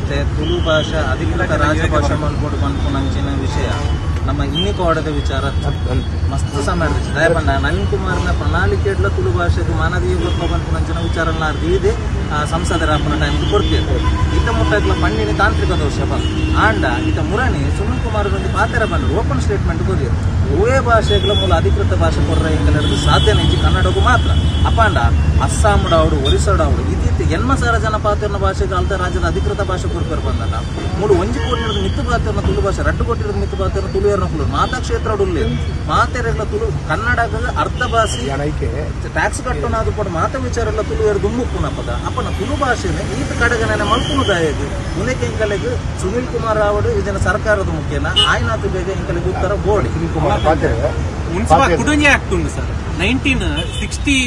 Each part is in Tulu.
ಅಷ್ಟೇ ತುಳು ಭಾಷೆ ಅಧಿಕೃತ ರಾಜಭಾಷೆ ಮಲ್ಪೊಡು ಪನ್ಪುನಂಚಿನ ವಿಷಯ ನಮ್ಮ ಇನ್ನಿ ಕೋಡದ ವಿಚಾರ ಮಸ್ತ್ ಸಮಯ ದಯಪಂಡ ನವೀನ್ ಕುಮಾರ್ನ ಪ್ರಣಾಳಿಕೆಡ್ಲ ತುಳು ಭಾಷೆಗೆ ಮಾನವೀಯ ಪನ್ಪುನಂಚಿನ ವಿಚಾರ ಇದೆ ಸಂಸದರ ಅಪ್ಪನ ಟೈಮ್ ಕೊಡ್ತೀವಿ ಇತ ಮುಟ್ಟಗ್ಲ ಪಣ್ಣಿನ ತಾಂತ್ರಿಕ ದೋಷ ಬಂದು ಆಂಡ ಇತ ಮುರಣಿ ಸುನಿಲ್ ಕುಮಾರ್ ಒಂದು ಪಾತ್ರ ಬಂದು ಓಪನ್ ಸ್ಟೇಟ್ಮೆಂಟ್ ಕೊರಿಯರು ಒವೇ ಭಾಷೆಗಳ ಮೂಲ ಅಧಿಕೃತ ಭಾಷೆ ಕೊರ್ರ ಇಂಕಲೆಡ್ದು ಸಾಧ್ಯನೇ ಇಜ್ಜಿ ಕನ್ನಡಕ್ಕೂ ಮಾತ್ರ ಅಪಾಂಡ ಅಸ್ಸಾಂಡಾವಡು ಒರಿಸ್ಸಾಡಾವಡು ಇದ್ದೀತು 80,000 ಜನ ಪಾತ್ರನ ಭಾಷೆಗೆ ಅಲ್ದ ರಾಜ್ಯದ ಅಧಿಕೃತ ಭಾಷೆ ಕೊರ್ಪೇರು ಬಂದಲ್ಲ ಮೂಡು 1 ಕೋಟಿ ಹಿಡಿದು ಮಿತ್ತು ಪಾತ್ರನ ತುಳು ಭಾಷೆ 2 ಕೋಟಿ ಹಿಡಿದು ಮಿತ್ತು ಪಾತ್ರನ ತುಳುವೇರ್ನ ಕುಲು ಮಾತಾ ಕ್ಷೇತ್ರ ಉಳ್ಳಿ ಮಾತೆರೆಗ್ಲ ತುಳು ಕನ್ನಡ ಅರ್ಧ ಭಾಷೆ ಟ್ಯಾಕ್ಸ್ ಕಟ್ಟೋಣ ಅದು ಪಡ ಮಾತಾ ವಿಚಾರ ಎಲ್ಲ ತುಳುವೇರು ದುಮ್ಮುಪ್ಪುನಪ್ಪದ ಅಪ್ಪನ ತುಳು ಭಾಷೆನೆ ಈತ ಕಡೆಗಣನೆ ಮಲ್ಪುನು ದಾಯಗ್ ಉನೆಕೆ ಇಂಕಲೆಗ್ ಸುನಿಲ್ ಕುಮಾರ್ ರಾವಡು ಇದನ್ನ ಸರ್ಕಾರದ ಮುಖ್ಯನ ಆಯ್ನಾತು ಬೇಗ ಇಂಕಲೆಗ್ ಉತ್ತರ ಬೋಡಿ ಕುಡುಂಜಿ ಆಕ್ಟ್ ಉಂಡು sir 1963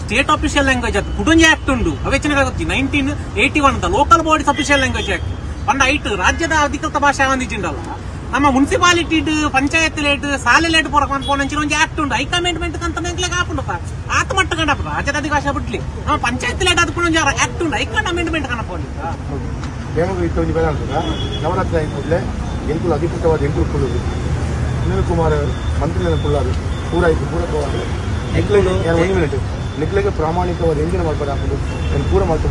state official language ಅದು ಕುಡುಂಜಿ ಆಕ್ಟ್ ಉಂಡು ಅವೆಚ್ಚನ 1981 local bodies official language act ಪಂಡ ಐಟ್ ರಾಜ್ಯದ ಅಧಿಕೃತ ಭಾಷೆ ಒಂದಿಜಿಂಡಲ್ಲ ನಮ್ಮ municipality panchayat late ಸಾಲೆ ಲೇಟ್ ಪೂರ ಪೋನಂಚಿನ ಒಂಜಿ ಆಕ್ಟ್ ಉಂಡು ಐಕ ಅಮೆಂಡ್ಮೆಂಟ್ ಅಂತ ಆಪುಂಡು ಆತ ಮಟ್ಟ ಕಂಡಪ್ಪ ರಾಜ್ಯದ ಅಧಿಕ ಭಾಷೆ ಬಿಡ್ಲಿ ನಮ್ಮ ಪಂಚಾಯತ್ ಲೇಟ್ ಅದು ಒಂಜಿ ಆಕ್ಟ್ ಉಂಡು ಐಕಂಡ್ ಅಮೆಂಡ್ಮೆಂಟ್ ಕನಪೋಲಿ ನವರಾತ್ರಿ ಮೊದಲೇ ಎಂಕುಲು ಅಧಿಕೃತವಾದ ಎಂಕುಲು ಕುಳ್ಳುದು ಸುನಿಲ್ ಕುಮಾರ್ ಮಂತ್ರಿ ಕುಳ್ಳಾದು ಪೂರ ಆಯ್ತು ಪೂರಕವಾದ ಒಂದು ಮಿನಿಟ್ ನಿಕ್ಲೆಗೆ ಪ್ರಾಮಾಣಿಕವಾದ ಎಂಜಿನ ಮಾಡ್ಬಾರ್ದು ಹಾಕೊಂಡು ನಾನು ಪೂರ ಮಾಡ್ತಾ